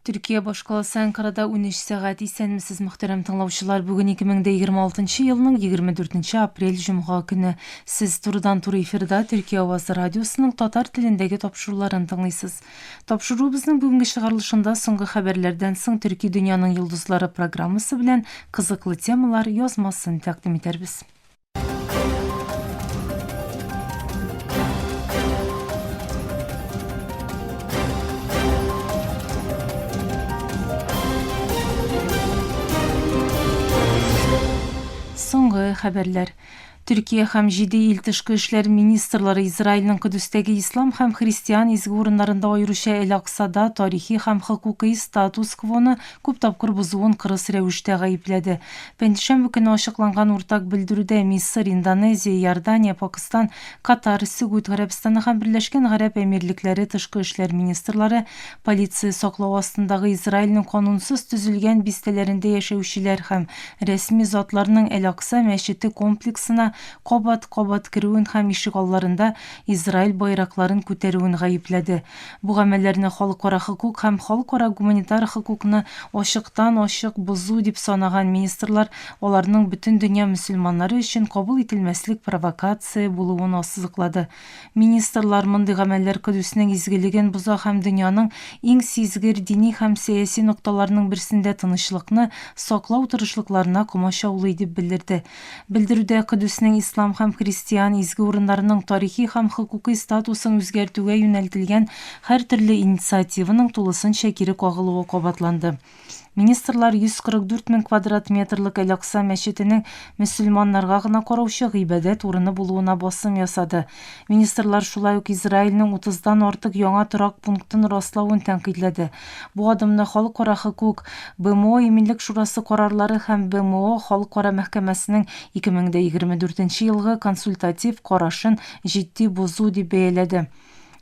Төркия башкаласы Әнкарада 13 сәгать. Исәнмесез, мөхтәрәм тыңлаучылар. Бүген 2026 елның 24 апрель җомга көне. Сез турыдан-туры эфирда Төркия авазы радиосының татар телендәге тапшыруларын тыңлыйсыз. Тапшыруыбызның бүгенге чыгарылышында соңгы хәбәрләрдән соң Төрки дөньяның йолдызлары программасы белән кызыклы темалар язмасын тәкъдим итәрбез. Соңгы хәбәрләр. Төркия һәм җиде ил тышкы эшләр министрлары Израильнең Көдүстәге ислам һәм христиан изге урыннарында аеруча Эль-Аксада тарихи һәм хокукый статус-квоны күп тапкыр бозуын кырыс рәвештә гаепләде. Пәнҗешәмбе көне ачыкланган уртак белдерүдә Мисыр, Индонезия, Иордания, Пакыстан, Катар, Сөгуд Гарәбстаны һәм Берләшкән Гарәп Әмирлекләре тышкы эшләр министрлары полиция саклавы астындагы Израильнең канунсыз төзелгән бистәләрендә яшәүчеләр һәм рәсми затларның Әл-Акса мәчете комплексына кабат-кабат керүен һәм ишегалларында Израиль байракларын күтәрүен гаепләде. Бу гамәлләрне халыкара хокук һәм халыкара гуманитар хокукны ачыктан-ачык бозу дип санаган министрлар аларның бөтен дөнья мөселманнары өчен кабул ителмәслек провокация булуын ассызыклады. Министрлар мондый гамәлләр Көдүснең изгелеген боза һәм дөньяның иң сизгер дини һәм сәяси нокталарының берсендә тынычлыкны саклау тырышлыкларына комачаулый дип белдерде. Белдерүдә Көдүснең ислам һәм христиан изге урыннарының тарихи һәм хокукый статусын үзгәртүгә юнәлтелгән һәртөрле инициативаның тулысынча кире кагылуы кабатланды. Министрлар 144 мең квадрат метрлык Әл-Акса мәчетенең мөселманнарга гына караучы гыйбадәт урыны булуына басым ясады. Министрлар шулай ук Израильнең утыздан артык яңа торак пунктын раславын тәнкыйтьләде. Бу адымны халыкара хокук, БМО Иминлек шурасы карарлары һәм БМО Халыкара мәхкәмәсенең 2024 елгы консультатив карашын җитди бозу дип бәяләде.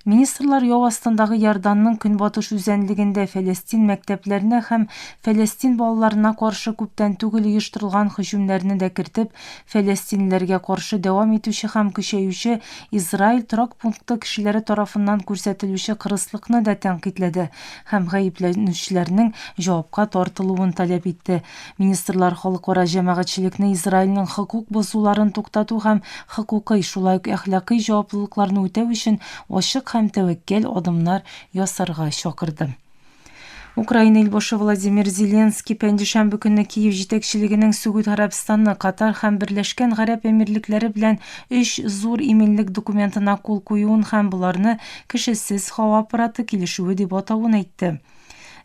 Министрлар яу астындагы Иорданның көнбатыш үзәнлегендә фәләстин мәктәпләренә һәм фәләстин балаларына каршы күптән түгел оештырылган һөҗүмнәрне дә кертеп, фәләстинлеләргә каршы дәвам итүче һәм көчәюче Израиль торак пункты кешеләре тарафыннан күрсәтелүче кырыслыкны да тәнкыйтьләде һәм гаепләнүчеләрнең җавапка тартылуын таләп итте. Министрлар халыкара җәмәгатьчелекне Израильнең хокук бозуларын туктату һәм хокукый, шулай ук әхлакый җаваплылыкларны үтәү өчен ачык һәм тәвәккәл адымнар ясарга чакырды. Украина илбашы Владимир Зеленский пәнҗешәмбе көнне Киев җитәкчелегенең Сөгуд Гарәбстаны, Катар һәм Берләшкән Гарәп Әмирлекләре белән өч зур иминлек документына кул куюын һәм боларны кешесез һава аппараты килешүе дип атавын әйтте.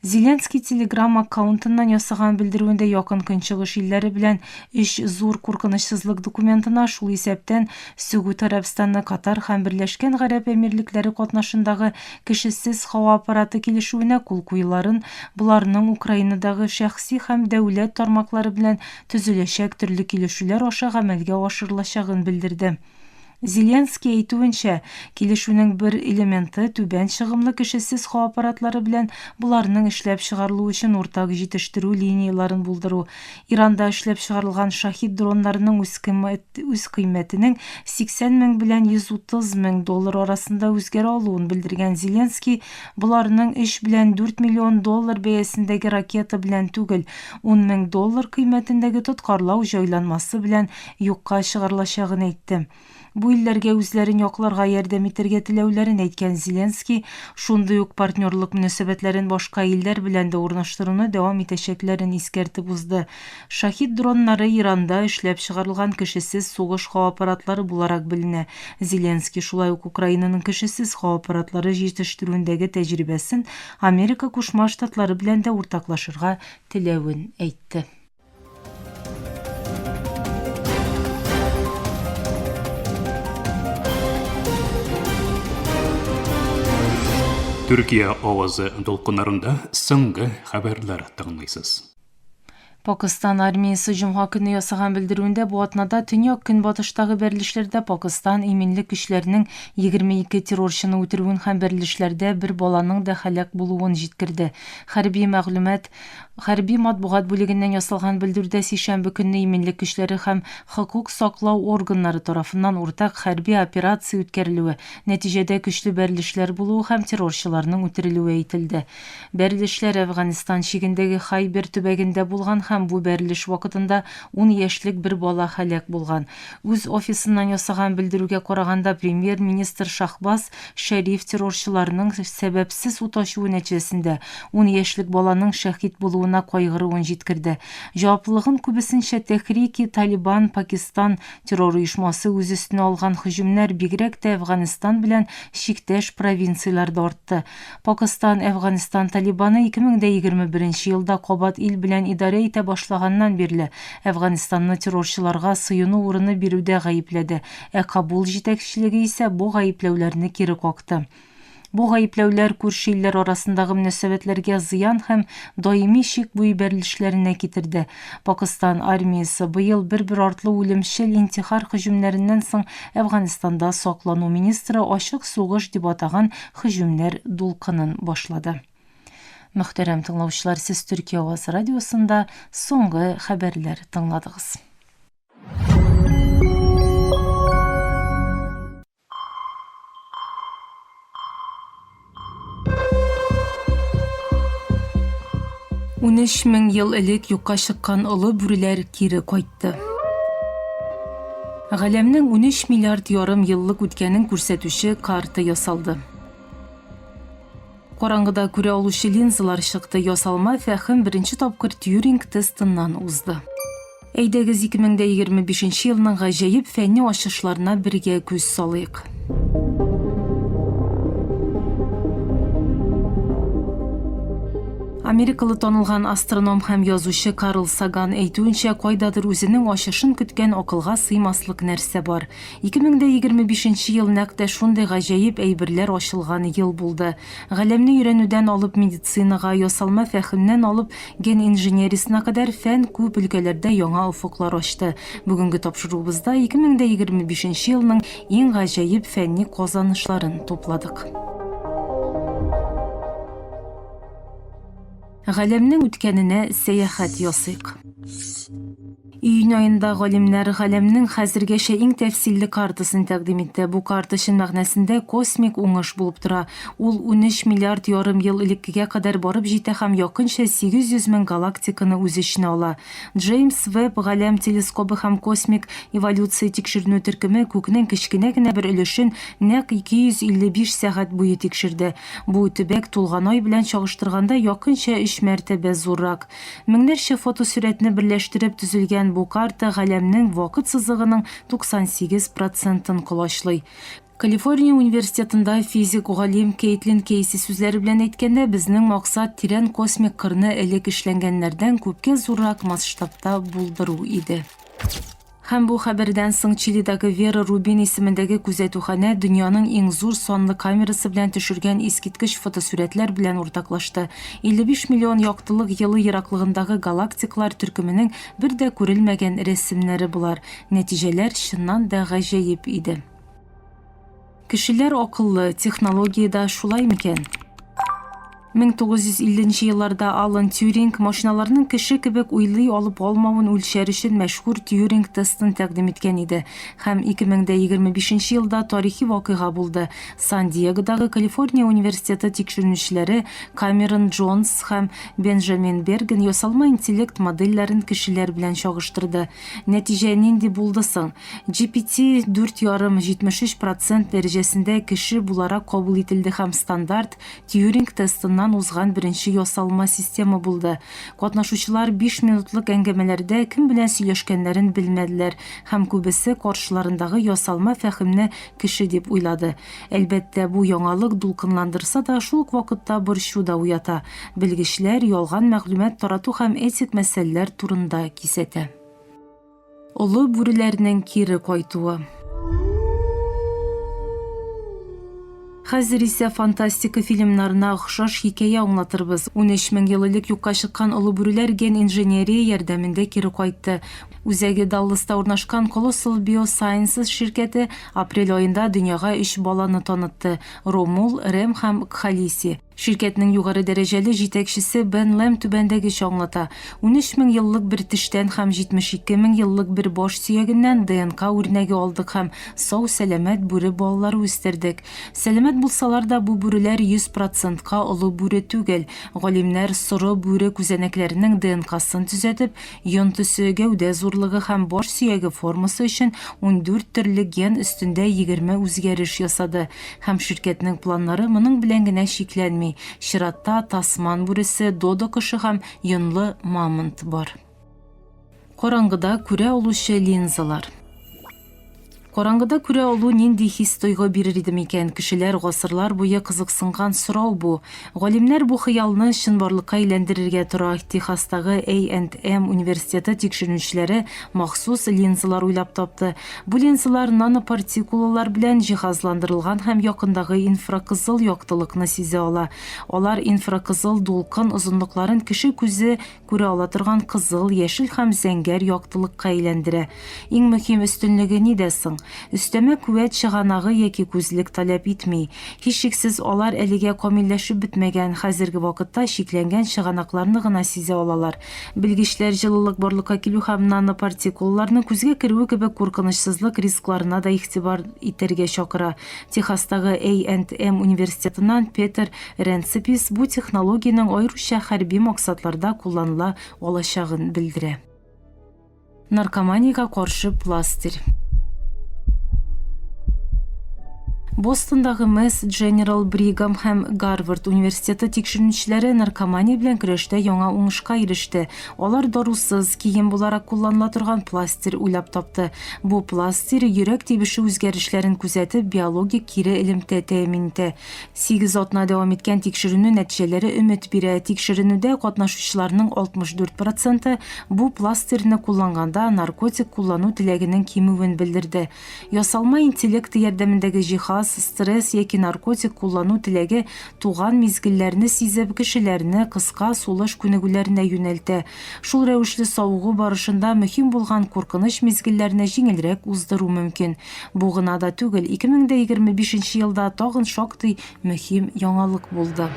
Зеленский Telegram аккаунтыннан ясаган белдерүендә Якын Көнчыгыш илләре белән өч зур куркынычсызлык документына, шул исәптән Сөгуд Гарәбстаны, Катар һәм Берләшкән Гарәп Әмирлекләре катнашындагы кешесез һава аппараты килешүенә кул куюларын, боларның Украинадагы шәхси һәм дәүләт тармаклары белән төзеләчәк төрле килешүләр аша гамәлгә ашырылачагын белдерде. Зеленский әйтүенчә, килешүнең бер элементы, түбән чыгымлы кешесез һава аппаратлары белән боларның эшләп чыгарылуы өчен уртак җитештерү линияләрен булдыру. Иранда эшләп чыгарылган Шахид дроннарының үзкыйммәтенең 80 мең белән 130 мең доллар арасында үзгәрә алуын белдергән Зеленский, боларның 3 белән 4 миллион доллар бәясендәге ракета белән түгел, 10 мең доллар кыйммәтендәге тоткарлау җайланмасы белән юкка чыгарылачагын әйтте. Бу илләргә үзләрен якларга ярдәм итәргә теләүләрен әйткән Зеленский, шундый ук партнерлык мөнәсәбәтләрен башка илләр белән дә урнаштыруны дәвам итәчәкләрен искәртеп узды. Шахид дроннары Иранда эшләп чыгарылган кешесез сугыш һава аппаратлары буларак беленә. Зеленский шулай ук Украинаның кешесез һава аппаратлары җитештерүендәге тәҗрибәсен Америка Кушма Штатлары белән дә уртаклашырга теләвен әйтте. Төркия авазы дулкыннарында соңгы хәбәрләр тыңлыйсыз. Пакыстан армиясе җомга көнне ясаган белдерүендә бу атнада төньяк-көнбатыштагы бәрелешләрдә Пакыстан иминлек көчләренең 22 террорчыны үтерүен һәм бәрелешләрдә бер баланың да һәлак булуын җиткерде. Хәрби мәгълүмат Хәрби матбугат бүлегеннән ясалган белдерүдә сишәмбе көнне иминлек көчләре һәм хокук саклау органнары тарафыннан уртак хәрби операция үткәрелүе, нәтиҗәдә көчле бәрелешләр булуы һәм террорчыларның үтерелүе әйтелде. Бәрелешләр Әфганстан чигендәге Хайбер төбәгендә булган һәм бу бәрелеш вакытында ун яшьлек бер бала һәлак булган. Үз офисыннан ясаган белдерүгә караганда, премьер-министр Шахбаз Шәриф террорчыларның сәбәпсез ут ачуы нәтиҗәсендә ун яшьлек баланың шәһит булуына кайгыруын җиткерде. Җаваплылыгын күбесенчә Тәхрики Талибан Пакистан террор оешмасы үз өстенә алган һөҗүмнәр бигрәк тә Әфганстан белән чиктәш провинцияләрдә артты. Пакыстан Әфганстан Талибаны 2021 елда кабат ил белән идарә итә башлаганнан бирле Әфганстанны террорчыларга сыену урыны бирүдә гаепләде, ә Кабул җитәкчелеге исә бу гаепләүләрне кире какты. Бу гаепләүләр күрше илләр арасындагы мөнәсәбәтләргә зыян һәм даими чик буе бәрелешләренә китерде. Пакыстан армиясе быел бер-бер артлы үлемчел интихар һөҗүмнәреннән соң Әфганстанда саклану министры ачык сугыш дип атаган һөҗүмнәр дулкынын башлады. Мөхтәрәм тыңлаучылар, сез Төркия авазы радиосында соңгы хәбәрләр тыңладыгыз. 13 мең ел элек юкка чыккан олы бүреләр кире кайтты. Галәмнең 13 миллиард ярым еллык үткәнен күрсәтүче карта ясалды. Караңгыда күрә алучы линзалар чыкты, ясалма фәһем беренче тапкыр Тьюринг тестыннан узды. Әйдәгез 2025 елның гаҗәеп фәнни ачышларына бергә күз салыйк. Америкалы танылган астроном һәм язучы Карл Саган әйтүенчә, кайдадыр үзенең ачышын көткән акылга сыймаслык нәрсә бар. 2025 ел нәкъ тә шундый гаҗәеп әйберләр ачылган ел булды. Галәмне өйрәнүдән алып медицинага, ясалма фәһемнән алып ген инженериясенә кадәр фән күп өлкәләрдә яңа офыклар ачты. Бүгенге тапшыруыбызда 2025 елның иң гаҗәеп фәнни казанышларын тупладык. Галәмнең үткәненә сәяхәт ясыйк. Июнь аенда галимнәр галәмнең хәзергәчә иң тәфсилле картасын тәкъдим итте. Бу карта чын мәгънәсендә космик уңыш булып тора. Ул 13 миллиард ярым ел элеккегә кадәр барып җитә һәм якынча 800 мең галактиканы үз эченә ала. Джеймс Веб галәм телескобы һәм космик эволюция тикшеренү төркеме күкнең кечкенә генә бер өлешен нәкъ 255 сәгать буе тикшерде. Бу төбәк тулган ай белән чагыштырганда якынча өч мәртәбә зуррак. Меңнәрчә фотосурәтне берләштереп төзелгән бу карта галәмнең вакыт сызыгының 98 процентын колачлый. Калифорния университетында физик галим Кейтлин Кейси сүзләре белән әйткәндә, безнең максат тирән космик кырны элек эшләнгәннәрдән күпкә зуррак масштабта булдыру иде. Һәм бу хәбәрдән соң Чилидагы Вера Рубин исемендәге күзәтүханә дөньяның иң зур санлы камерасы белән төшергән искиткеч фотосурәтләр белән уртаклашты. 55 миллион яктылык елы ераклыгындагы галактикалар төркеменең бер дә күрелмәгән рәсемнәре болар. Нәтиҗәләр чыннан да гаҗәеп иде. Кешеләр акыллы, технология дә шулай микән? 1950 нче елларда Алан Тьюринг машиналарның кеше кебек уйлый алып алмавын үлчәр өчен мәшһүр Тьюринг тестын тәкъдим иткән иде. Һәм 2025 нче елда тарихи вакыйга булды, Сан-Диегодагы Калифорния университеты тикшеренүчеләре Камерон Джонс һәм Бенджамин Берген ясалма интеллект модельләрен кешеләр белән чагыштырды. Нәтиҗә нинди булды соң? GPT 4,5 73 процент дәрәҗәсендә кеше буларак кабул ителде һәм стандарт Тьюринг тестыннан узган беренче ясалма система булды. Катнашучылар биш минутлык әңгәмәләрдә кем белән сөйләшкәннәрен белмәделәр һәм күбесе каршыларындагы ясалма фәһемне кеше дип уйлады. Әлбәттә, бу яңалык дулкынландырса да, шул ук вакытта борчу да уята. Белгечләр ялган мәгълүмат тарату һәм этик мәсьәләләр турында кисәтә. Олы бүреләрнең кире кайтуы. Хәзер исә фантастика фильмнарына охшаш хикәя аңлатырбыз. 13 мең ел элек юкка чыккан олы бүреләр ген инженерия ярдәмендә кире кайтты. Үзәге Далласта урнашкан Colossal Biosciences ширкәте апрель аенда дөньяга өч баланы танытты, Ромул, Рэм һәм Кхалиси. Ширкәтнең югары дәрәҗәле җитәкчесе Бен Лэм түбәндәгечә аңлата, 13 мең еллык бер тештән һәм 72 мең еллык бер баш сөягеннән ДНК үрнәге алдык һәм сау-сәламәт бүре балалары үстердек. Сәламәт булсалар да, бу бүреләр 100 процентка олы бүре түгел. Галимнәр соры бүре күзәнәкләренең ДНКсын төзәтеп, йон төсе, гәүдә зурлыгы һәм баш сөяге формасы өчен 14 төрле ген өстендә 20 үзгәреш ясады. Һәм ширкәтнең планнары моның белән генә чикләнми, чиратта тасман бүресе, додо кошы һәм йонлы мамонт бар. Караңгыда күрә алучы линзалар. Караңгыда күрә алу нинди хис-тойгы бирер иде микән? Кешеләр гасырлар буе кызыксынган сорау бу. Галимнәр бу хыялны чынбарлыкка әйләндерергә тора. Техастагы A&M университеты тикшеренүчеләре махсус линзалар уйлап тапты. Бу линзалар нанопартикулалар белән җиһазландырылган һәм якындагы инфракызыл яктылыкны сизә ала. Алар инфракызыл дулкын озынлыкларын кеше күзе күрә ала торган кызыл, яшел һәм зәңгәр яктылыкка әйләндерә. Иң мөһим өстенлеге нидә соң? Өстәмә куәт чыганагы яки күзлек таләп итми. Һичшиксез, алар әлегә камилләшеп бетмәгән, хәзерге вакытта чикләнгән чыганакларны гына сизә алалар. Белгечләр җылылык барлыкка килү һәм нанопартикулаларның күзгә керүе кебек куркынычсызлык рискларына да игътибар итәргә чакыра. Техастагы A энд M университетыннан Петер Ренцепис бу технологиянең аеруча хәрби максатларда кулланыла алачагын белдерә. Наркоманиягә каршы пластырь. Бостондагы Mass General Brigham һәм Гарвард университеты тикшеренүчеләре наркомания белән көрәштә яңа уңышка иреште. Алар дарусыз, кием буларак кулланыла торган пластырь уйлап тапты. Бу пластырь йөрәк тибеше үзгәрешләрен күзәтеп, биологик кире элемтә тәэмин итә. Сигез атна дәвам иткән тикшеренү нәтиҗәләре өмет бирә. Тикшеренүдә катнашучыларның 64 проценты бу пластырьны кулланганда наркотик куллану теләгенең кимүен белдерде. Ясалма интеллект ярдәмендәге җиһаз стресс яки наркотик куллану теләге туган мизгелләрне сизеп, кешеләрне кыска сулыш күнегүләренә юнәлтә. Шул рәвешле савыгу барышында мөһим булган куркыныч мизгелләрне җиңелрәк уздыру мөмкин. Бу гына да түгел, 2025 нче елда тагын шактый мөһим яңалык булды.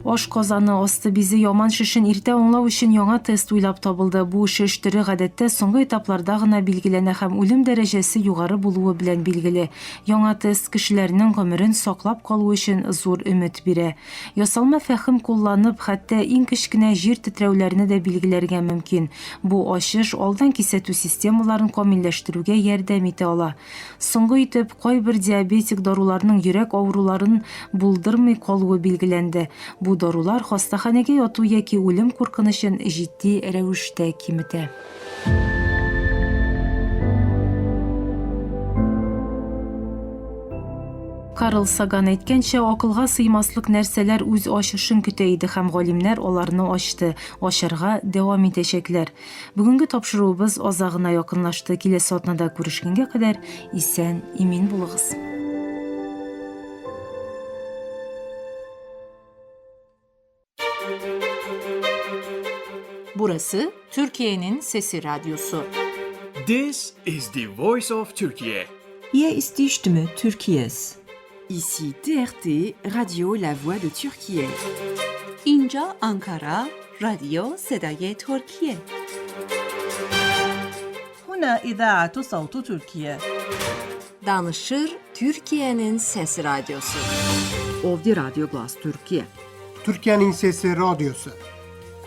Аш казаны асты бизе яман шешен иртә аңлау өчен яңа тест уйлап табылды. Бу шеш төре гадәттә соңгы этапларда гына билгеләнә һәм үлем дәрәҗәсе югары булуы белән билгеле. Яңа тест кешеләрнең гомерен саклап калу өчен зур өмет бирә. Ясалма фәһем кулланып, хәтта иң кечкенә җир тетрәүләрне дә билгеләргә мөмкин. Бу ачыш алдан кисәтү системаларын камилләштерүгә ярдәм итә ала. Соңгы итеп, кайбер диабетик даруларның йөрәк авыруларын булдырмый калуы билгеләнде. Бу дарулар хастаханәгә яту яки үлем куркынычын җитди рәвештә киметә. Карл Саган әйткәнчә, акылга сыймаслык нәрсәләр үз ачышын көтә иде һәм галимнәр аларны ачты, ачарга дәвам итәчәкләр. Бүгенге тапшыруыбыз азагына якынлашты. Киләсе атнада күрешкәнгә кадәр исән, имин булыгыз. Burası Türkiye'nin Sesi Radyosu. This is the voice of Turkey. Hier ist die Stimme Türkiye's. Ici TRT, Radio La Voix de Türkiye. اینجا آنکارا رادیو صدای ترکیه. هنا إذاعة صوت تركيا. Danışır Türkiye'nin Sesi Radyosu. Ovdi Radyo Glas Türkiye. Türkiye'nin Sesi Radyosu.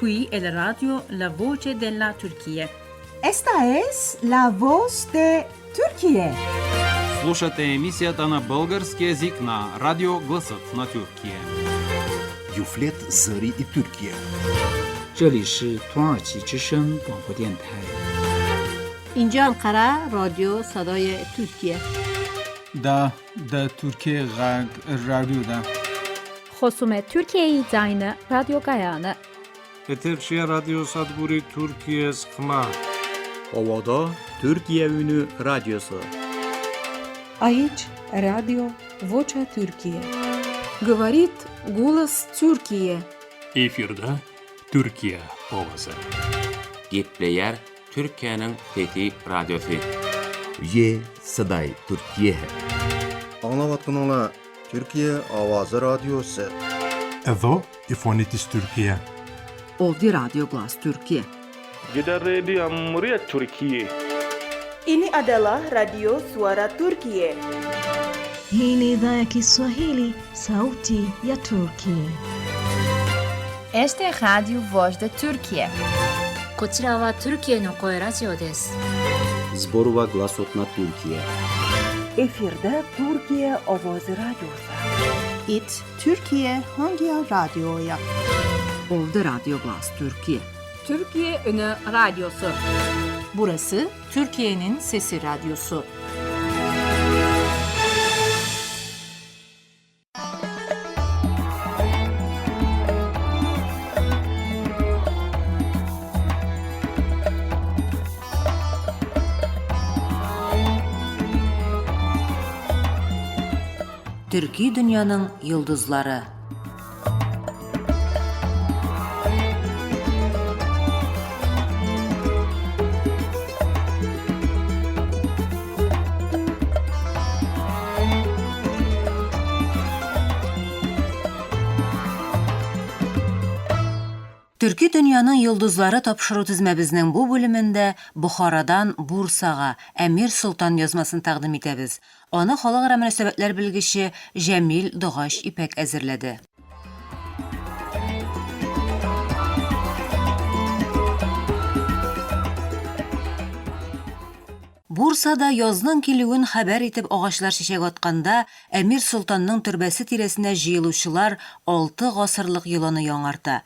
Qui è la radio La Voce della Turchia. Esta es la voz de Türkiye. Слушате емисията на български език на Радио Гласът на Тюркия. Юфлет Зъри и Türkiye. 这里是土耳其之声广播电台。 اینجا انقره رادیو صدای ترکیه. دا د ترکیې غږ راډیو ده. Խոսում է Թուրքիայի ձայնը ռադիոկայանը։ Եթերշիա ռադիոսადგուրի Թուրքիես խմա. Havada Türkiye Ünü Radyosu. Aici Radio Vocea Türkiye. Говорит голос Türkiye. Efirde Türkiye owazy. Gepleýär Türkiýäniň Sesi radiosy. Ye Saday Türkiye. Аңлаватқаныла Türkiye Ovozi radiosi. Εδώ η φωνή της Τουρκία. Ovdje Radio Glas Türkiye. Gidan rediyon muryar Turkiyya. Ini adalah Radio Suara Turkiye. Hii ni idhaa ya Kiswahili, sauti ya Turki. Esta é a Rádio Voz da Türkiye. こちらはトルキエの声ラジオです。 Зборува гласот на Туркија. Efirde Türkiye Ovozi Radyosu. It Türkiye hangi radyoya? Ovdje Radio Glas Türkiye. Türkiye Ünü Radyosu. Burası Türkiye'nin Sesi Radyosu. Төрки дөньяның йолдызлары. Төрки дөньяның йолдызлары тапшыру тезмәбезнең бу бүлемендә Бохарадан Бурсага Әмир Солтан язмасын тәкъдим итәбез. Аны халыкара мөнәсәбәтләр белгече Җәмил Догач Ипәк әзерләде. Бурсада язның килүен хәбәр итеп агачлар чәчәк атканда, Әмир Солтанның төрбәсе тирәсенә җыелучылар алты гасырлык йоланы яңарта.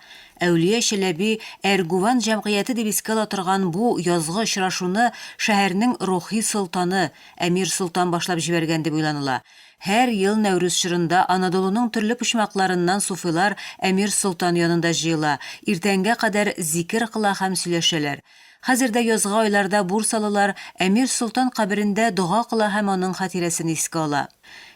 Әүлия Чәләби Әргуван җәмгыяте дип искә ала торган бу язгы очрашуны шәһәрнең рухи солтаны Әмир Солтан башлап җибәргән дип уйланыла. Һәр ел Нәүрүз чорында Анадолуның төрле почмакларыннан суфыйлар Әмир Солтан янында җыела, иртәнгә кадәр зикер кыла һәм сөйләшәләр. Хәзер дә язгы айларда бурсалылар Әмир Солтан каберендә дога кыла һәм аның хатирәсен искә ала.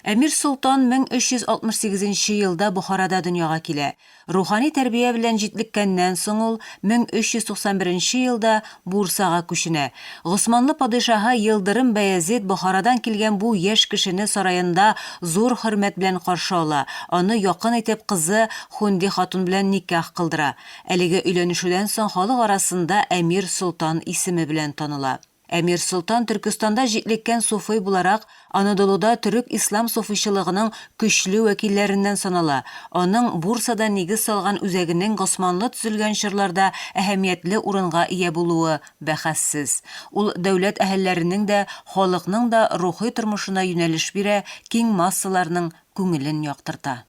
Әмир Солтан 1368 нче елда Бохарада дөньяга килә. Рухани тәрбия белән җитлеккәннән соң ул 1391 нче елда Бурсага күченә. Госманлы падишаһы Йылдырым Бәязид Бохарадан килгән бу яшь кешене сараенда зур хөрмәт белән каршы ала, аны якын итеп кызы Хунди хатун белән никах кылдыра. Әлеге өйләнешүдән соң халык арасында Әмир Солтан исеме белән таныла. Әмир Солтан Төркестанда җитлеккән суфый буларак, Анадолуда төрек-ислам суфыйчылыгының көчле вәкилләреннән санала. Аның Бурсада нигез салган үзәгенең Госманлы төзелгән чорларда әһәмиятле урынга ия булуы бәхәссез. Ул дәүләт әһелләренең дә, халыкның да рухи тормышына юнәлеш бирә, киң массаларның күңелен яктырта.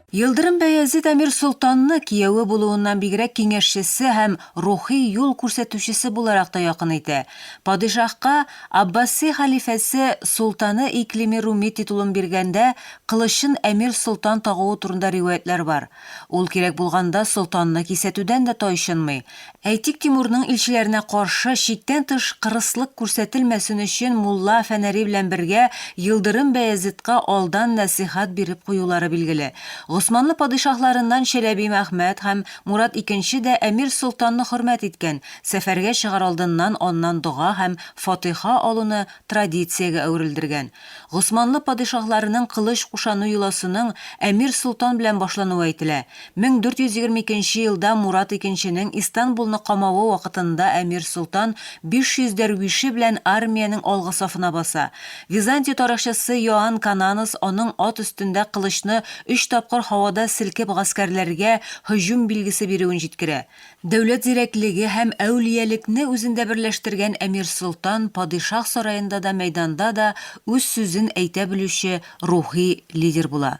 Йылдырым Бәязид Әмир Солтанны кияве булуыннан бигрәк киңәшчесе һәм рухи юл күрсәтүчесе буларак та якын итә. Падишаһка Аббаси хәлифәсе Солтаны Иклими Руми титулын биргәндә кылычын Әмир Солтан тагуы турында риваятьләр бар. Ул кирәк булганда солтанны кисәтүдән дә тайчынмый. Әйтик, Тимурның илчеләренә каршы чиктән тыш кырыслык күрсәтелмәсен өчен мулла Фәнәри белән бергә Йылдырым Бәязидка алдан нәсыйхәт биреп куюлары билгеле. Госманлы падишаһларыннан Чәләби Мәхмәт һәм Мурат Икенче дә әмир солтанны хөрмәт иткән, сәфәргә чыгар алдыннан аннан дога һәм фатыйха алуны традициягә әверелдергән. Госманлы падишаһларының кылыч кушану йоласының әмир солтан белән башлануы әйтелә. 1422 нче елда Мурат Икенченең Истанбулны камавы вакытында әмир солтан 500 дәрвише белән армиянең алгы сафына баса. Византия тарихчысы Иоанн Кананос аның ат өстендә кылычны өч тапкыр һавада селкеп гаскәрләргә һөҗүм билгесе бирүен җиткерә. Дәүләт зирәклеге һәм әүлиялекне үзендә берләштергән әмир солтан падишаһ сараенда да, мәйданда да үз сүзен әйтә белүче рухи лидер була.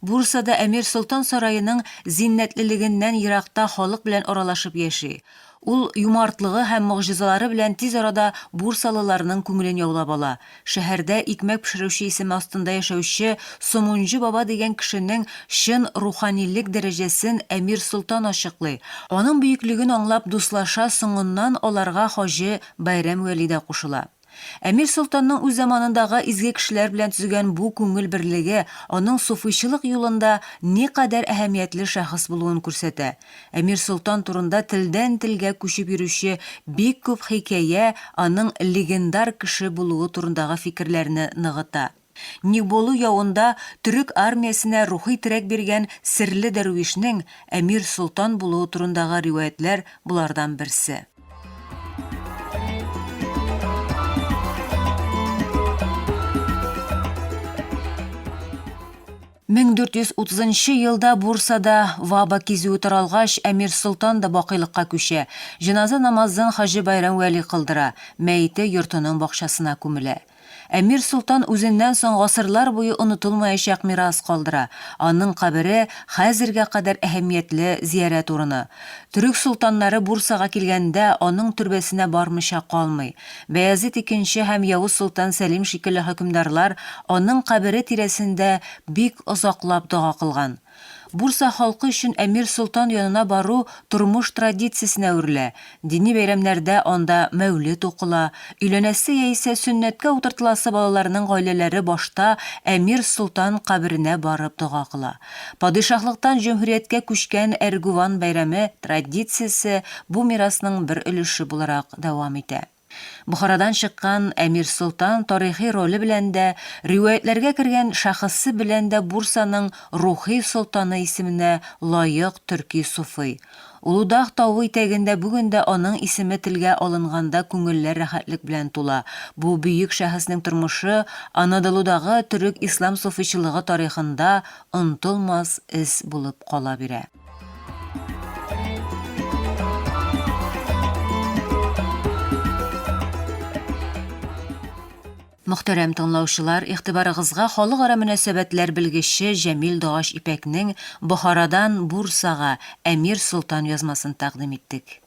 Бурсада Әмир Солтан сараеның зиннәтлелегеннән еракта халык белән аралашып яши. Ул юмартлыгы һәм могҗизалары белән тиз арада бурсалыларның күңелен яулап ала. Шәһәрдә икмәк пешерүче исеме астында яшәүче Сомунҗы баба дигән кешенең чын руханилек дәрәҗәсен Әмир Солтан ачыклый. Аның бөеклеген аңлап дуслаша, соңыннан аларга хаҗи Байрәм Вәли дә кушыла. Әмир Солтанның үз заманындагы изге кешеләр белән төзегән бу күңел берлеге аның суфыйчылык юлында никадәр әһәмиятле шәхес булуын күрсәтә. Әмир Солтан турында телдән-телгә күчеп йөрүче бик күп хикәя аның легендар кеше булуы турындагы фикерләрне ныгыта. Нигболу явында төрек армиясенә рухи терәк биргән серле дәрвишнең Әмир Солтан булуы турындагы риваятьләр болардан берсе. 1430 елда Бурсада ваба кизүе таралгач, Әмир Солтан да бакыйлыкка күчә. Җеназа намазын Хаҗи Байрам Вәли кылдыра, мәете йортының бакчасына күмелә. Әмир Солтан үзеннән соң гасырлар буе онытылмаячак мирас калдыра. Аның кабере хәзергә кадәр әһәмиятле зиярәт урыны. Төрек солтаннары Бурсага килгәндә аның төрбәсенә бармыйча калмый. Баязит икенче һәм Явыз солтан Сәлим шикелле хөкемдарлар аның кабере тирәсендә бик озаклап дога кылган. Бурса халкы өчен әмир солтан янына бару тормыш традициясенә әверелә. Дини бәйрәмнәрдә анда мәүлет укыла, өйләнәсе яисә сөннәткә утыртыласы балаларның гаиләләре башта әмир солтан каберенә барып дога кыла. Падишаһлыктан җөмһүрияткә күчкән Әргуван бәйрәме традициясе бу мирасның бер өлеше буларак дәвам итә. Бохарадан чыккан Әмир Солтан тарихи роле белән дә, риваятьләргә кергән шәхесе белән дә Бурсаның рухи солтаны исеменә лаек төрки суфый. Улудаг тавы итәгендә бүген дә аның исеме телгә алынганда күңелләр рәхәтлек белән тула. Бу бөек шәхеснең тормышы Анадолудагы төрек-ислам суфыйчылыгы тарихында онытылмас эз булып кала бирә. Мөхтәрәм тыңлаучылар, игътибарыгызга халыкара мөнәсәбәтләр белгече Җәмил Дагач Ипәкнең Бохарадан Бурсага Әмир Солтан язмасын тәкъдим иттек.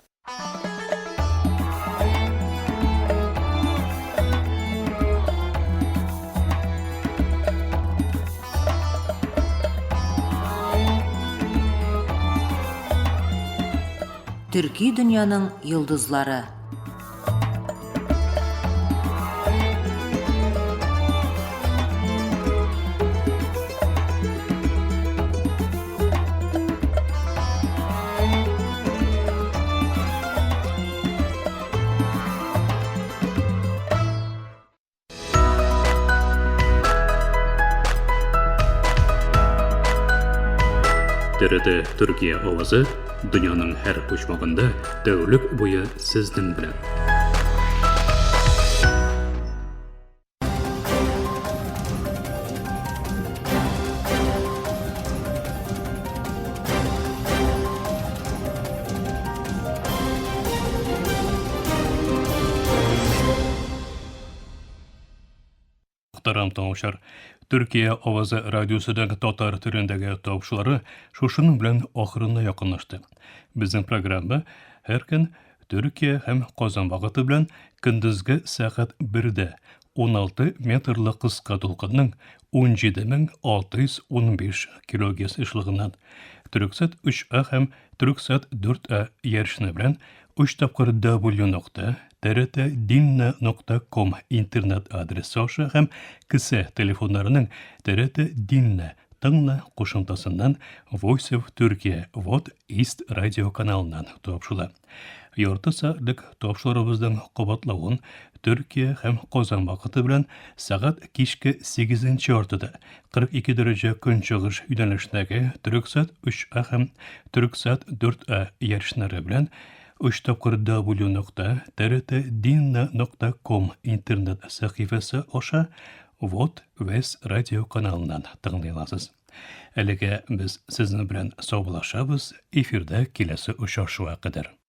Төрки дөньяның йолдызлары. TRT Төркия авазы дөньяның һәр почмагында тәүлек буе сезнең белән. Мөхтәрәм тыңлаучылар, Төркия авазы радиосының татар телендәге тавышлары шушының белән ахырына якынлашты. Безнең программа һәр көн Төркия һәм Казан вакыты белән көндезге сәгать 1-дә 16 метрлы кыска дулкынның 17615 килогерц ешлыгыннан Төрексат 3А һәм Төрексат 4А ярышны белән 3 тапкыр W нокта TRT нокта ком интернет адресы аша һәм кесә телефоннарының TRT Dinle тыңла кушымтасыннан Voice of Turkey Вот East радио каналыннан тапшыла. Ярты сәгатьлек тапшыруыбызның кабатлавын Төркия һәм Казан вакыты белән сәгать кичке 8 яртыда 42 дәрәҗә көнчыгыш юнәлешендәге Төрексат 3А һәм Төрексат 4А ярышлары белән 3 тапкыр W нокта TRT нокта ком интернет сәхифәсе аша Вот Вес радио каналыннан тыңлый аласыз. Әлегә без сезнең белән саубуллашабыз, эфирда киләсе очрашуга кадәр.